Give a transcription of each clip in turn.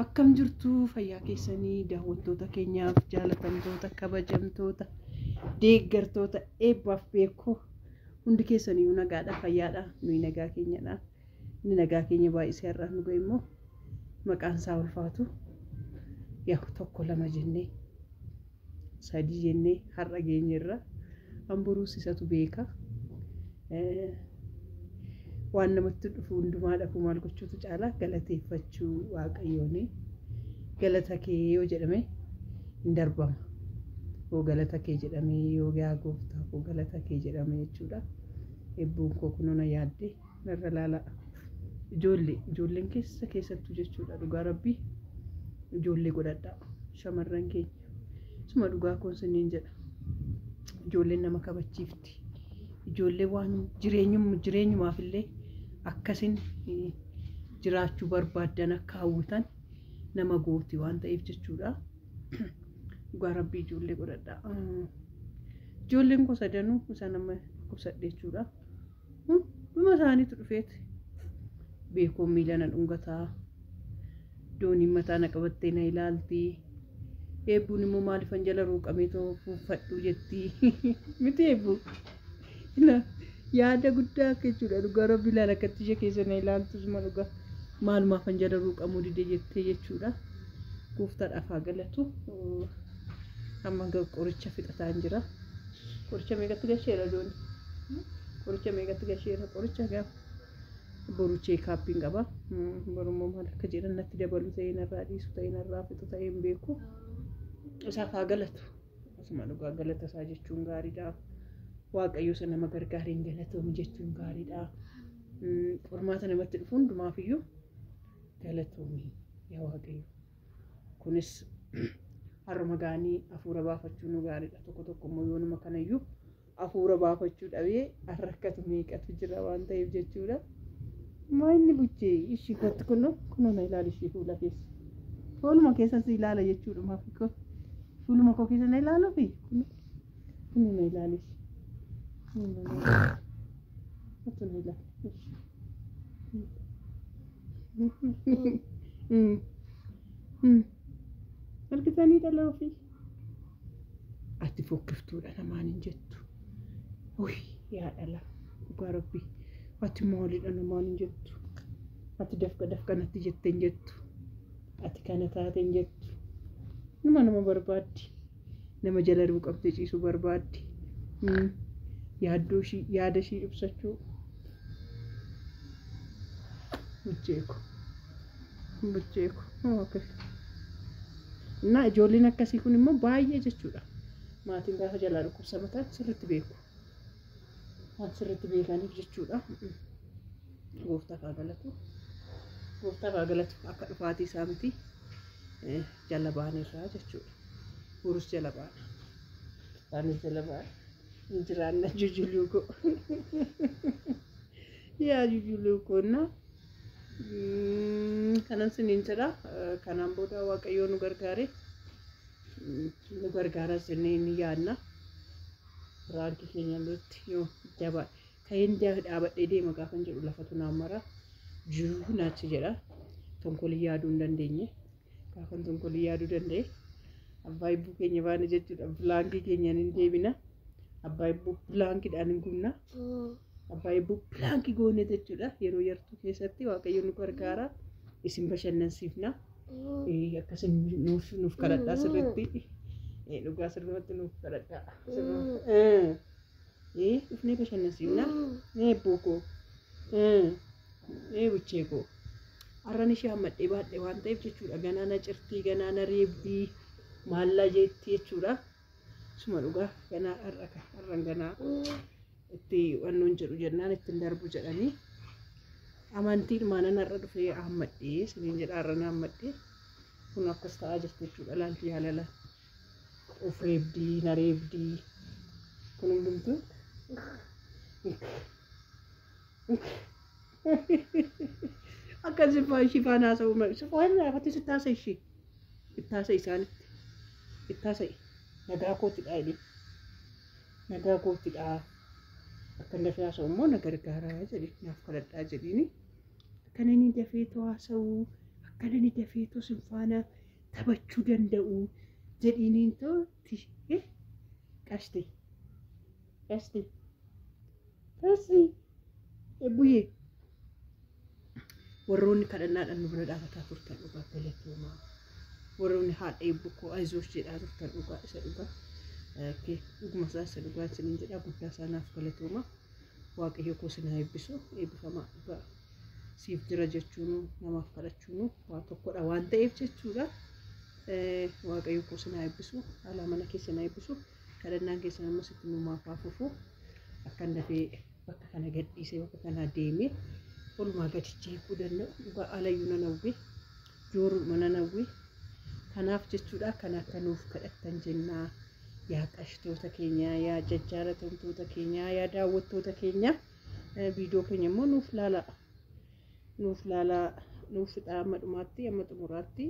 Akkam jirtu fayyaa keessanii daawwattoota keenyaaf jaalatamtoota kabajamtoota deeggartoota eebbaaf beekoo hundi keessaniyyuu nagaadha fayyaadha nuyi nagaa keenyadha. Inni nagaa keenya baay'isee har'aan nu ga'e immoo maqaan isaa ulfaatu yaa tokko lama jennee sadii jennee har'a geenyerra hamburuus isatu beeka. Waan namatti dhufu hundumaadhaaf maal gochuutu caala galateeffachuu waaqayyooni. Galata kee yoo jedhame hin darbama. Yoo galata kee jedhame yoo yaa gooftaa koo galata kee jedhame jechuudha. Eebbuun koo kunoo na yaadde narra laala. Ijoollee ijoolleen keessa keessattuu jechuudha dhugaa rabbii ijoollee godhadhaa shamarran keenya. Suma dhugaa koon siniin jedha. Ijoolleen nama kabachiifti. Ijoollee waan jireenyumaaf illee akkasin jiraachuu barbaaddan akka hawwitan nama gooti waan ta'eef jechuudha. Dhugaa rabbii ijoollee godhadhaa. Ijoolleen koo sadanuu isaan amma dhukkubsadhe jechuudha. Dhuma isaaniitu dhufeeti. Beekoon miila na dhungataa. Dooniin mataa na qabattee na ilaalti. Eebbuun immoo maaliifan jala ruuqamee too fuuffadhu jetti. Miti eebbuu. Yaada guddaa akka jechuudha dhugaa rabbi ilaala akkatti ishee keessa na ilaaltu suma dhugaa. Maalumaafan jala ruuqamuu dide jettee jechuudha. Gooftaadhaaf haa galatu. Amma qoricha fixataan jira. Qoricha meeqatti gasheera dooni? Qoricha meeqatti gasheera? Qoricha gaafa boru cheekaappiin qaba. Boru immoo maal akka jedhan natti dabalu ta'ee narraa dhiisu ta'ee narraa fixu ta'ee hin beeku. Isaaf haa galatu. Asuma dhugaa galata isaa jechuun gaariidha. Waaqayyo isa nama gargaareen galatoomi jechuun gaariidha. Qormaata namatti dhufu hundumaafiyyuu galatoomi yaa Waaqayyo. Kunis har'uma ga'anii hafuura baafachuu nu gaariidha. Tokko tokko immoo yoonuma kanayyuu hafuura baafachuu dhabee rakkatu meeqatu jira waan ta'eef jechuudha. Maa inni buchee ishii kottu kunoo kunoo na ilaali ishii fuula keessa. Fuuluma keessa si ilaala jechuudha maaf koo. Fuuluma koo keessa na ilaaluufi kunoo kunoo na ilaali ishii. Kunoo na ilaali. Kottu na ilaali. Argitanii dhala ofii. Ati fokkiftuudha namaan hin jettu. Uy yaa dhala dhugaa rabbii. Ati maalidha namaan hin jettu. Ati dafqa dafqa natti jette hin jettu. Ati kana taate hin jettu. Nama nama barbaaddi. Nama jala ruuqamtee ciisuu barbaaddi. Yaaddoo ishii yaada ishii ibsachuu. Bucheeko. Bucheeko. Okay. Innaa ijoolleen akkasii kun immoo baay'ee jechuudha. Maatiin gaafa jalaa dhukkubsatan sirriitti beeku. Waan sirriitti beekaniif jechuudha. Gooftaaf haa galatu. Gooftaaf haa galatu akka dhufaatii isaa miti jala baanerraa jechuudha. Borus jala baana. Isaanis jala baana. Hin jiraanna jujuluu koo. Yaa jujuluu koo na kanan siniin jedha. Kanaan booda Waaqayyoo nu gargaare. Nu gargaara jennee ni yaadna. Piraankii keenya irratti yoo jabaa ka'een dhaabadhee deema gaafan jedhu lafatu naan mara. Jiruu naachi jedha. Tonkolii yaaduu hin dandeenye. Gaafan tonkolii yaaduu danda'e. Abbaa hibbuu keenya baana jechuudha. Pilaankii keenyaan hin deebina. Abbaa hibbuu pilaankiidhaan hin gubna. Abbaa hibbuu pilaankii goone jechuudha. Yeroo yartuu keessatti Waaqayyo nu gargaara. Isin bashannansiifna. Akkasin nuuf kadhadhaa sirriitti. Dhugaa sirriitti nuuf kadhadhaa. Dhufnee bashannansiifna. Eebboo koo. Buchee koo. Har'an ishee hammadhee baadhee waan ta'eef jechuudha. Ganaa na cirtii, ganaa na reebdii, maallaa jeetti jechuudha. Suma dhugaa ganaa har'a har'an ganaa itti wannoon jedhu jennaan ittiin darbu jedhanii. Amantiidhumaan har'a dhufee hammadhee siniin jedha har'an hammadhee kun akkas ta'aa jirti jechuudha. Laalti jaalala of reebdii na reebdii kun hundumtuu. Akka sifaa ishii faana haasa'u malee sifaan laafatti sitti haasa'e ishii itti haasa'e isaanitti itti haasa'e nagaa koottidha jedhee nagaa koottidha akka inni dafee haasa'u immoo na gargaaraa jedhe naaf kadhadhaa jedhiini akka inni dafee too haasa'u Akka inni dafeetoo sin faana taphachuu danda'u jedhiiniin tootti. Qashti. Qashti. Qashti. Eebbuyyee. Warroonni kadhannaadhaan nu bira dhaabataa turtan dhugaa galatoomaa. Warroonni haadha eebbu koo ayizoosh jedhaa turtan dhugaa isa dhugaa. Dhuguma isaa isa dhugaa isiniin jedhaa guddaa isaa naaf galatooma. Waaqayyo koo isin haa eebbisu. Eebbifamaa dhugaa. Siif jira jechuun namaaf kadhachuun waa tokkodha waan ta'eef jechuudha. Waaqayyo koo isin haa eebbisu. Haala mana keessan haa eebbisu. Kadhannaan keessan ammas itti numaaf haa fufu. Akkan dafee bakka kana gadhiisee bakka kana deemee olumaa gadi jeequu danda'u. Dhugaa alayyuu nan hawwe. Jooruudhuma nan hawwe. Kanaaf jechuudha kan akka nuuf kadhattan jennaa. Yaa qashtoota keenya, yaa jajjaalatamtoota keenya, yaa daawwattoota keenya, viidiyoo keenya immoo nuuf laalaa. Nuuf laalaa, nuuf fixaa amma dhumaatti, amma xumuraatti.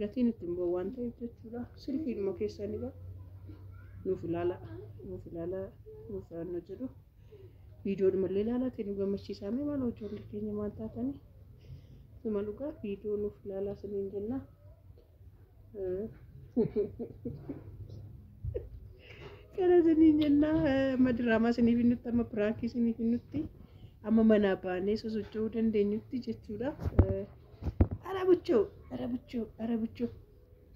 Gatiin ittiin ba'u waan ta'eef jechuudha. Silkiidhuma keessanidha. Nuuf ilaalaa, nuuf ilaalaa, nuuf yaadno jedhu. Viidiyoodhuma illee ilaalaa nu gammachiisaa mee maal ijoollee keenya maal taatanii? Suma dhugaa viidiyoo nuuf ilaalaa isiniin jenna. Kana isiniin jenna amma diraamaa isiniif hinnutti amma piraankii isiniif hinnutti amma manaa baanee sosocho'uu dandeenyutti jechuudha. Ara buchoo, ara buchoo, ara buchoo.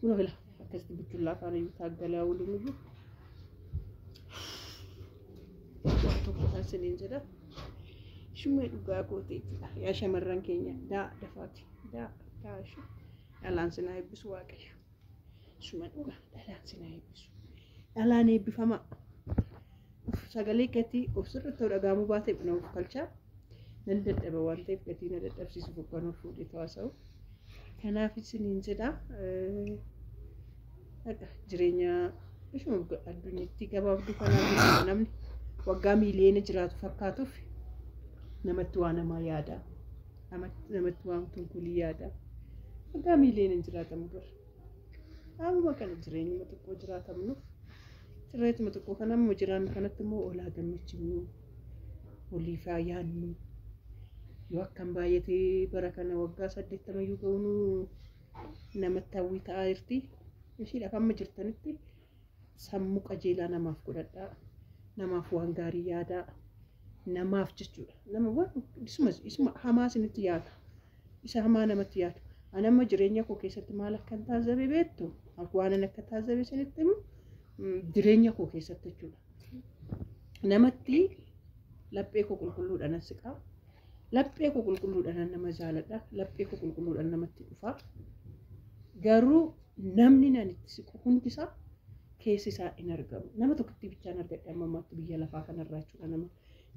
Kunoo fila akkasitti buchullaa faana iyyuu taaggalaa waliin iyyuu. Waan tokkodha isiniin jedha. Shumee dhugaa goote jechuudha. Yaa shamarran keenya daa dafaati daa daa ishee dhalaan sinaa eebbisu Waaqayyo. Shuma dhugaa dhalaan sinaa eebbisu. Dhalaan eebbifama. Sagalee gatii of sirriitti dhagahamuu baatee na of kalchaa. Nan dadhaba waan ta'eef gatii na dadhabsiisuuf hoggan ol fuudhee haasa'u. Kanaaf isiniin jedha. Jireenya ishuma addunyaatti gabaabduu kanaaf namni waggaa miiliyoona jiraatu fakkaatuuf namatti waa namaa yaada. Namatti waan tunkulii yaada. Waggaa miiliyoona hin jiraatamu bara. Dhaabuma kana jireenyuma xiqqoo jiraatamnuuf sirreetuma xiqqoo kana amma jiraannu kanatti immoo olaa gammachifnu oliif haa yaadnu. Yoo akkam baay'atee bara kana waggaa 80 iyyuu ga'uun namatti hawwii ta'aa jirti. Ishiidhaaf amma jirtanitti sammuu qajeelaa namaaf godhadhaa. Namaaf waan gaarii yaadaa. Namaaf jechuudha. Nama waan isuma hamaa isinitti yaadu. Isa hamaa namatti yaadu. Ani amma jireenya koo keessatti maal akkan taazzabe beektu? Waan ani akka taazzabe isinitti himu jireenya koo keessatti jechuudha. Namatti laphee koo qulqulluudhaan nan siqaa. Laphee koo qulqulluudhaan nama jaaladha. Laphee koo qulqulluudhaan namatti dhufa. Garuu namni naan itti siqu hundisaa keessi isaa hin argamu. Nama tokkotti bichaan argadhe amma ammaatti biyya lafaa kanarraa jechuudha.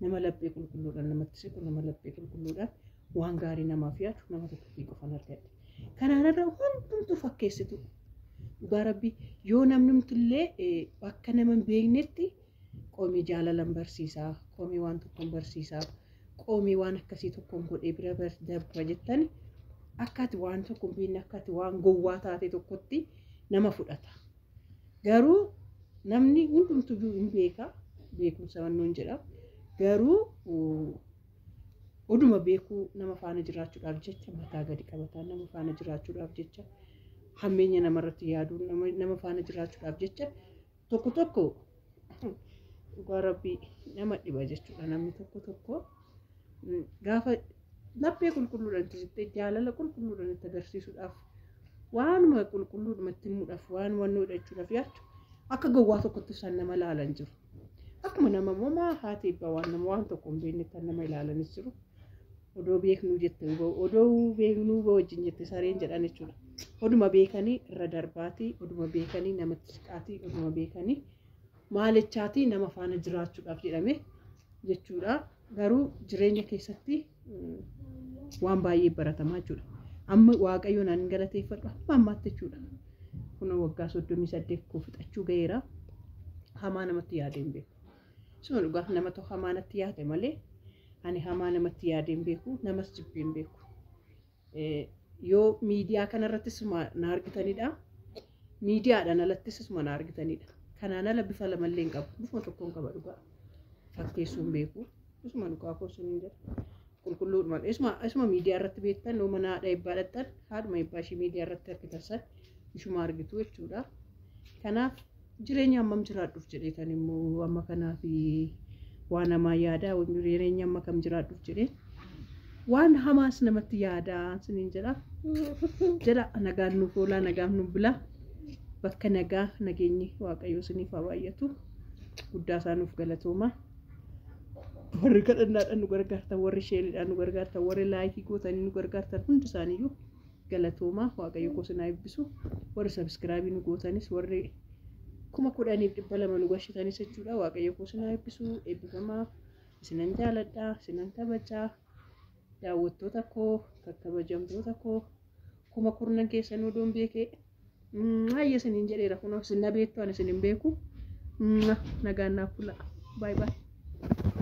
Nama laphee qulqulluudhaan namatti siqu, nama laphee qulqulluudhaan waan gaarii namaaf yaadu nama tokkotti qofan argadhe. Kanaan irra hundumtuu fakkeessitu. Dhugaa rabbii yoo namnumtillee bakka nama hin beeknetti qoomii jaalalan barsiisaa, qoomii waan tokkoon barsiisaa, qoomii waan akkasii tokkoon godhee bira darba jettani akka ati waan tokko hin beekne akka ati waan gowwaa taate tokkotti nama fudhata. Garuu namni hundumtuu hin beeka, beekumsa wannoon jedha. Garuu oduma beekuu nama faana jiraachuudhaaf jecha mataa gadi qabataa, nama faana jiraachuudhaaf jecha hammeenya namarratti yaaduu, nama faana jiraachuudhaaf jecha tokko tokko dhugaa rabbii nama dhiba jechuudha. Namni tokko tokko gaafa laphee qulqulluudhaan itti siqtee jaalala qulqulluudhaan itti agarsiisuudhaaf waanuma qulqulluudhuma itti himuudhaaf waan wannoodha jechuudhaaf yaaddu akka gowwaa tokkotti isaan nama ilaalan jiru. Akkuma nama immoo maa haati eebbaa waan nama waan tokko hin beekne kan nama ilaalanis jiru. Odoo beeknuu jette odoo beeknuu wajjin jette sareen jedhan jechuudha. Oduma beekanii irra darbaatii, oduma beekanii namatti siqaatii, oduma beekanii maalichaatii nama faana jiraachuudhaaf jedhame jechuudha. Garuu jireenya keessatti waan baay'ee baratamaa jechuudha. Amma Waaqayyoon ani galateeffadhu amma ammaatti jechuudha. Kun waggaa 38 koo fixachuu ga'eera. Hamaa namatti yaadee hin beeku. Isuma dhugaa nama tokko hamaa natti yaade malee ani hamaa namatti yaadee hin beeku, namas jibbee hin beeku. Yoo miidiyaa kanarrattis na argitanidha. Miidiyaadhaan alattis isuma na argitanidha. Kanaan ala bifa lamallee hin qabu. Bifuma tokkoon qaba dhugaa. Fakkeessuu hin beeku. Isuma dhugaa koo isiniin jedha. Qulqulluudhumaan isuma miidiyaa irratti beektan, nuu mana haadha eebbaa dhaqxan, haadhuma eebbaa ishii miidiyaa irratti argitan san ishuma argitu jechuudha. Kanaaf jireenya hammam jiraadhuuf jedheetan immoo amma kanaaf waan hamaa yaadaa, jireenya amma kam jiraadhuuf jedhee waan hamaas namatti yaadaa siniin jedha. Jedha, nagaan nuuf oolaa, nagaan nuuf bulaa, bakka nagaa nageenyi Waaqayyoo siniif haa baay'atu. Guddaa isaa nuuf galatooma. Warri kadhannaadhaan nu gargaartan, warri shareiidhaan nu gargaartan, warri likeii gootanii nu gargaartan hundi isaaniiyyuu galatooma. Waaqayyo koo sinaa eebbisu. Warri subscribeii nu gootanis, warri 10,200 nu gashitanis jechuudha. Waaqayyo koo sinaa eebbisu. Eebbifamaa, isinan jaaladha, isinan kabajaa. Daawwattoota koo, kakkabajamtoota koo, kuma kurnan keessanuu odoon beekee ayya isiniin jedheera. Kunoo isin na beektu, ani isin hin beeku. Nagaan naaf bulaa. Baay'ee baay'ee.